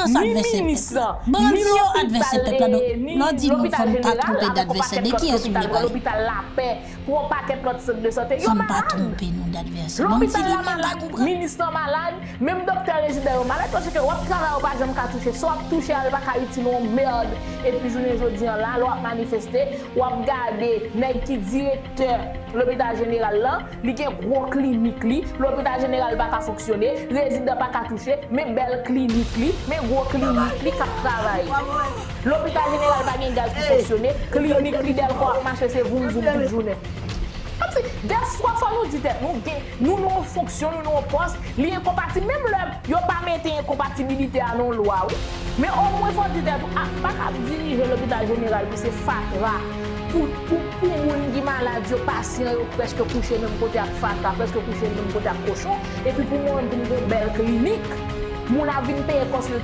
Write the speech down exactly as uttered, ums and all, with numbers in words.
Kòmanse advèsè pèp la. Bandi yo advèsè pèp la. Donk, lè w di nou fò n pa twonpe d advèsè, de kiyès ou vle pale? Lopital Lapè, pou yon pakèt lòt sant de sante, yo malad. Fò n pa twonpe nou d advèsè. Ban m di li, men m pa konprann. Minis lan malad, menm doktè rezidan yo malad, paske w ap travay, ou pa janm ka touche. Sa w ap touche a, l pa ka itil yon mèd. Epi jounen jodi an la, lè w ap manifeste, w ap gade nèg ki direktè lopital jeneral lan, li gen gwo klinik li, lopital jeneral pa ka fonksyone, rezidan pa ka touche, men bèl klinik li, men gwo klinik li k ap travay. Lopital jeneral pa gen gaz pou fonksyone, klinik li Dèlkò ap mache se voum voum tout jounen. Kòmsi, dèfwa fò nou di tèt nou, gen, nou nan yon fonksyon, nou nan yon pòs, li enkonpatib, menm lè yo pa mete enkonpatibilite a nan lwa, wi. Men omwen fò di tèt ou, a, pa ka ap dirije lopital jeneral pou se fatra. Pou, pou, pou moun ki malad yo, pasyan yo prèske kouche menm kote ak fatra, prèske kouche menm kote ak kochon, epi pou mwen menm pou m gen bèl klinik, moun ap vin peye konsiltasyon.